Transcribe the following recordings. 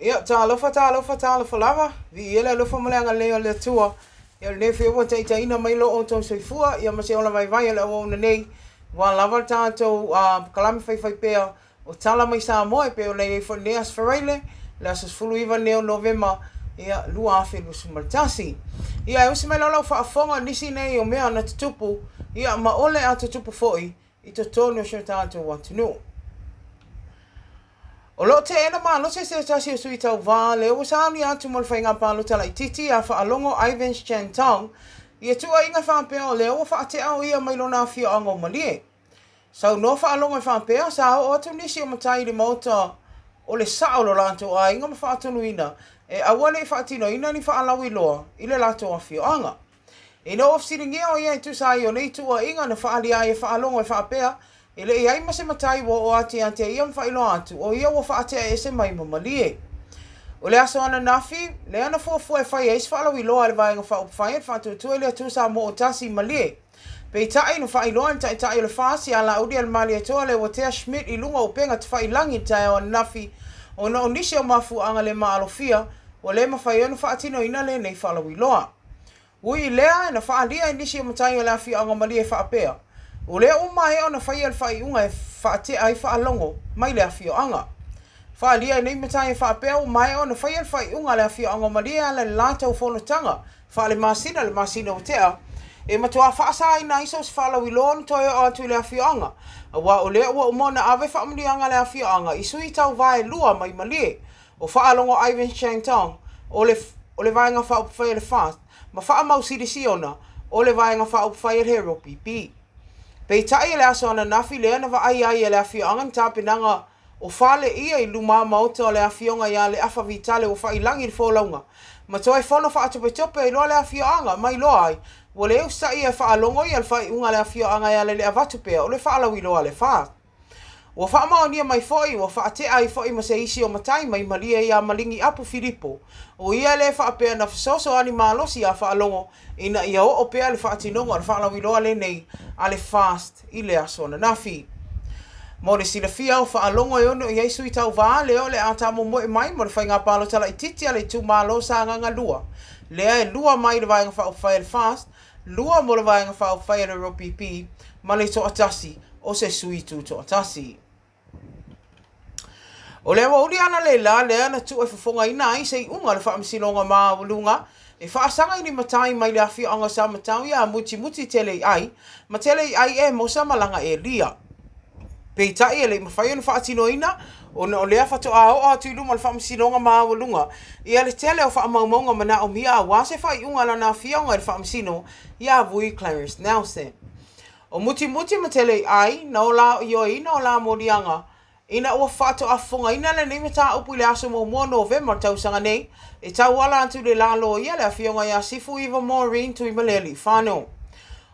Ia, talofa, talofa, talofa lava, viia le alofa ma le agalelei o le Atua. Ia, o lenei foi ua taitaiina mai lo outou soifua, ia ma se ola vaivai o le auauna nei, ua lava le tatou uh, kalame faifai pea o Tala mai Samoa e pei ona i ai foi lenei Aso Faraile, le aso 19 nei o Novema, ia, 2021. Ia, e usi mai loa lau faafofoga, nisi nei o mea na tutupu, ia, ma ole a tutupu foi i totonu o si o tatou atunuu. O lo o teena malosi se tasi o sui tauva lea ua saunia atu mo le faiga palota laitiiti ia Faalogo Ivans Chan Tong ia tuuaiga faapea o lea ua faatea o ia mai lona afioaga o Malie. Saunoa Faalogo e faapea, sa oo atu nisi o matai i le maota o le sao o lo latou aiga ma faatonuina e aua ne i faatinoina ni faalauiloa i le latou afioaga. Ina ua fesiligia o ia e tusa ai o nei tuuaiga na faaalia ai e Faalogo e faapea, e le i ai ma se matai ua oo atu ia te ia ma faailoa atu, o ia ua faatea ese mai ma Malie. O le aso ananafi, lea na fuafua e fai ai se faalauiloa a le Vaega Faaupufai a le Faatuatua i le Atua Samoa o Tasi i Malie. Peitai, na faailoa e le Taitai o le FAST ia Laauli Alemalietoa Leuatea Schmidt i luga o upega tafailangi i le taeao ananafi, ona o nisi o mafuaaga le maalofia, ua le mafai ai ona faatinoina lenei faalauiloa. Ui i lea, na faaalia e nisi o matai o le afioaga Malie faapea, o lea ua maea ona faia le faaiuga e faatea ai faalogo mai le afioaga. Faaalia e nei matai e faapea ua maea ona faia le faaiuga a le afioaga o Malie e ala i le latou fonotaga faale-masina le masina ua tea, e matuā faasaina ai so o se faalauiloa ona toe oo atu i le afioaga, aua o lea ua uma ona ave faamanuiaga a le afioaga i sui tauva e lua mai Malie, o Faalogo Ivan Changtong, o le o le Vaega Faaupufai a le FAST, ma Faamau Sili Siona, o le Vaega Faaupufai a le HRPP. Peitai i le aso ananafi lea na vaaia ai e le afioaga ni tapenaga o fale ia i luma maota o le afioga ia Leafa Vitale ua faiilagi le folauga ma toe fono faatopetope ai loa le afioaga ma iloa ai ua le usitaia e Faalogo ia le faaiuga a le afioaga e ala i le avatu pea o le faalauiloa a le FAST. Ua faamaonia mai foi, ua faatea ai foi ma se isi o matai mai Malie ia Maligi Apu Filipo, o ia lea faapea na fesoasoani malosi iā Faalogo ina ia oo pea le faatinoga o le faalauiloa lenei a le FAST i le aso ananafi. Mo le silafia, o Faalogo e ono i ai sui tauva lea o le a taamoemoe mai mo le faiga palota laitiiti a le itumalo Sagaga 2, lea e lua mai le Vaega Faaupufai a le FAST, lua mo le Vaega Faaupufai a le RPP ma le toatasi o se sui tutoatasi. O le aoauli analeila lea na tuu e fofogaina ai se iuga o le Faamasinoga Maualuga e faasaga i ni matai mai le afioaga o Samatau iā Mutimuti Teleiai ma Teleiai Emosa ma Laga Elia. Peitai e le i mafai ona faatinoina ona o lea faatoa oo atu i luma o le Faamasinoga Maualuga ia le tele o faamaumauga manaomia aua se faaiuga a lana afioga i le Faamasino iā Vui Clarence Nelson. O Mutimuti ma Teleiai na ola ioeina o la moliaga ina ua faatoa fofogaina lenei mataupu i le aso muamua o Novema o le tausaga nei, e tauala atu i le la loia le afioga ia Sifu Iva Maureen Tuimalealiifano.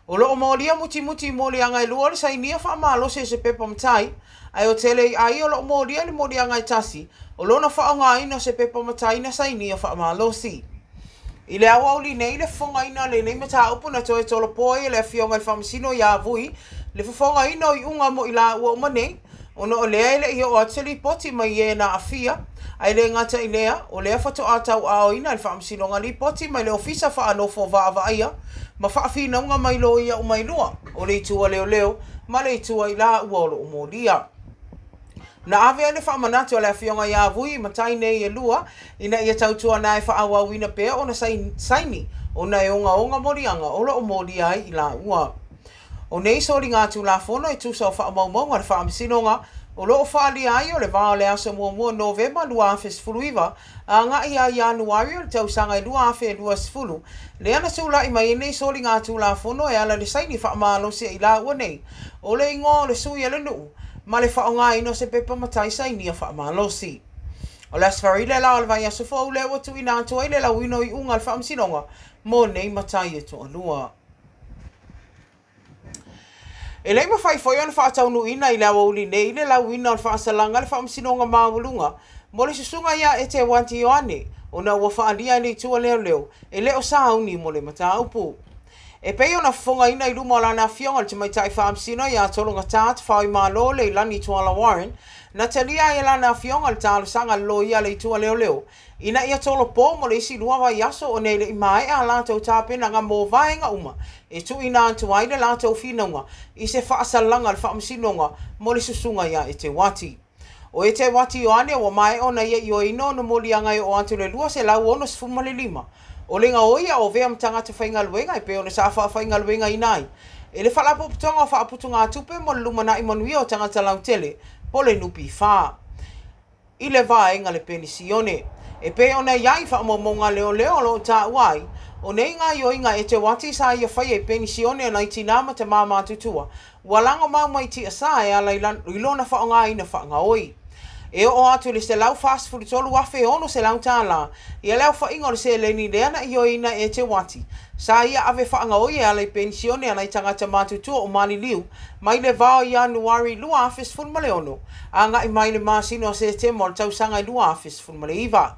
O lo o molia Mutimuti i moliaga e lua o le sainia faamalosi o se pepa matai, ae o Teleiai o lo o molia i le moliaga e tasi o lona faaaogaina o se pepa matai na sainia faamalosi. I le aoauli nei le fofogaina o lenei mataupu na toe tolopo ai e le Afioga i le Faamasino ia Vui le fofogaina o iuga mo i laua uma nei, ona o lea e le i oo atu se lipoti mai e na aafia, ae le gata i lea, o lea faatoa tauaaoina e le Faamasinoga lipoti mai le Ofisa Faanofo Vaavaaia ma faafinauga mai loia uma e lua, o le itu a leoleo ma le itu a i laua o lo o molia. Na ave ai le faamanatu a le Afioga ia Vui i matai nei e lua ina ia tautuana e faaauauina pea ona saini ona e ogaoga moliaga o lo o molia ai i laua. O nei soliga Tulafono e tusa o faamaumauga a le Faamasinoga o lo o faaalia ai o le va o le aso 1 Novema 2019 agai ia Ianuari o le tausaga e 2020, lea na tulai mai ai nei soliga Tulafono e ala i le saini faamalosi a i laua nei o le igoa o le sui a le nuu ma le faaaogaina o se pepa matai sainia faamalosi. O le Aso Faraile la o le vaiaso fou lea ua tuuina atu ai le lauina o iuga a le Faamasinoga mo nei matai e toalua. E le i mafai foi ona faataunuuina i le aoauli nei le lauina o le faasalaga a le Faamasinoga Maualuga mo le susuga ia Eteuati Ioane ona ua faaalia e le itu a leoleo e le o sauni mo le mataupu. E pei ona fofogaina i luma o lana afioga le Tamaitai Faamasino ia Tologatā Tafaoimalo Leilani Tuala Warren. Na talia ai e lana afioga le talosaga a le loia a le Itu a Leoleo ina ia tolopo mo le isi lua vaiaso ona e le i maea a latou tapenaga mo vaega uma e tuuina atu ai le latou finauga i se faasalaga a le Faamasinoga mo le susuga ia Eteuati. O Eteuati Ioane ua maea ona ia ioeina ona moliaga e oo atu i le 265 o le gaoi a o avea ma tagata faigaluega e pei ona sa faafaigaluegaina ai e le Faalapotopotoga o Faaputugatupe mo le Lumanai Manuia o Tagata Lautele po o le NPF i le vaega le penisione. E pei ona i ai faamaumauga a leoleo o lo o taua ai, o nei gaoioiga Eteuati sa ia faia i penisione a nai tinā ma tamā matutua ua lagomau mai tiasa e ala i lona faaaogaina faagaoi. E oo atu i le $143,600 ia le aofaiga o le seleni lea na ioeina e Eteuati sa ia ave faagaoi e ala i penisione a nai tagata matutua o maliliu mai le va o Ianuari 2016 agai mai i le masina o Setema o le tausaga 2019.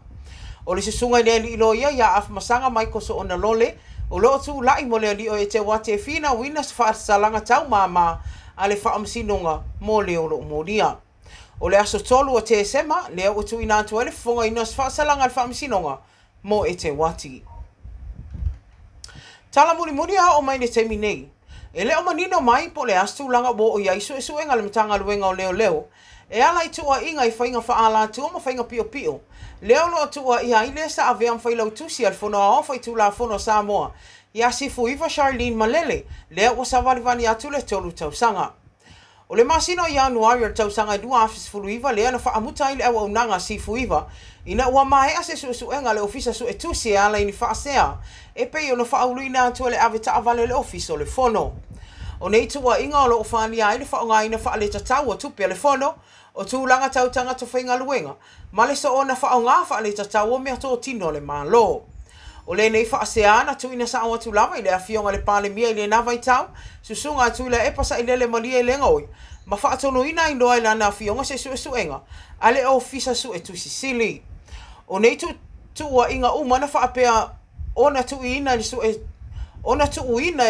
O le susuga i le alii loia ia Afamasaga Michael Soona Lole o lo o tulai mo le alii o Eteuati e finauina se faasalaga taumama a le Faamasinoga mo le o lo o molia. O le aso 3 o Tesema lea ua tuuina atu ai le fofogaina o se faasalaga a le Faamasinoga mo Eteuati. Tala mulimuli a oo mai i le taimi nei, e le o manino mai po o le a se tulaga ua oo i ai suesuega a le Matagaluega o Leoleo e ala i tuuaiga i faiga faaalatua ma faiga piopio lea o lo o tuuaia ai le sa avea ma Failautusi a le Fono Aoao Faitulafono a Samoa ia Sefuiva Charlene Malele lea ua savalivali atu le tolu tausaga. O le masina o Ianuari o le tausaga 2019 lea na faamuta ai le auaunaga a Sefuiva ina ua maea se suesuega a le Ofisa Suetusi e ala i ni faasea e pei ona faauluina atu e le ave taavale a le Ofisa o le Fono. O nei tuuaiga o lo o faaalia ai le faaaogaina faaletatau o tupe a le Fono, o tulaga tau tagata faigaluega, ma le soona faaaoga faaletatau o meatotino a le Malo. O lenei faasea na tuuina sao atu lava i le Afioga i le Palemia i lena vaitau, Susuga a Tuilaepa Sailele Malielegaoi, ma faatonuina ai loa e lana Afioga se suesuega a le Ofisa Suetusi Sili. O nei tuuaiga uma na faapea ona tuuina e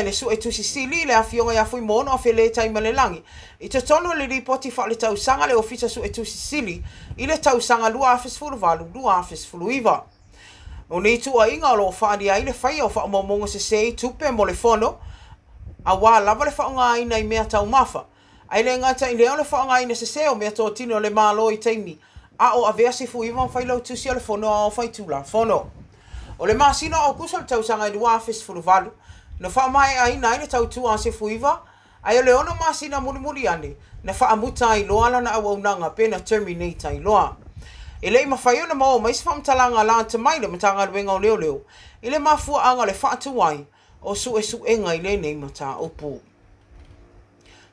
le Suetusi Sili i le Afioga ia Fuimaono Afelē Taimalelagi i totonu o le Lipoti Faaletausaga a le Ofisa Suetusi Sili i le tausaga 2018/2019. O nei tuuaiga o lo o faaalia ai le faia o faamaumauga sese i tupe mo le Fono aua lava le faaaogaina i mea taumafa, Ae le gata i lea o le faaaogaina sese o meatotino a le Malo i taimi a o avea Sefuiva ma Failautusi o le Fono Aoao Faitulafono. O le masina o Aokuso i le tausaga e 2018 na faamaeaina ai le tautua a Sefuiva, ae o le ono masina mulimuli ane na faamuta ai loa lana auaunaga pe na terminate ai loa. E le i mafai ona maua mai se faamatalaga lata mai le Matagaluega o Leoleo i le mafuaaga o le faatuai o suesuega i lenei mataupu.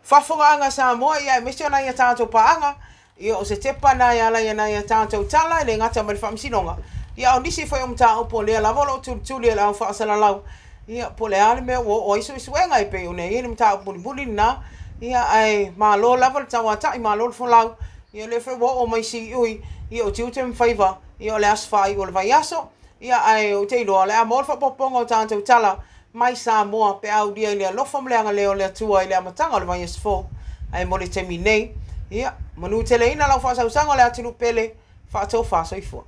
Faafofogaaga a Samoa, ia aemaise o nai a tatou paaga, ia o se tepa na e ala i nai a tatou tala e le gata mai le Faamasinoga, ia a o nisi foi o mataupu o lea lava o lo o tulituli e le au faasalalau, ia po o le a le mea ua oo ai suesuega e pei ona i ai le mataupu mulimuli lena, ia ae malo lava le tauatai, malo le folau, ia o lea foi ua oo mai siui, ia o tiute ma faiva, ia o le aso faaiu o le vaiaso, ia ae ou te iloa o le a maua le faaopoopoga o tatou tala mai Samoa pe a aulia i le alofa ma le agalelei o le Atua i le amataga o le vaiaso fou. Ae mo le taimi nei, ia, manuteleina lau faasausaga o le atunuu pele, faatofa soifua.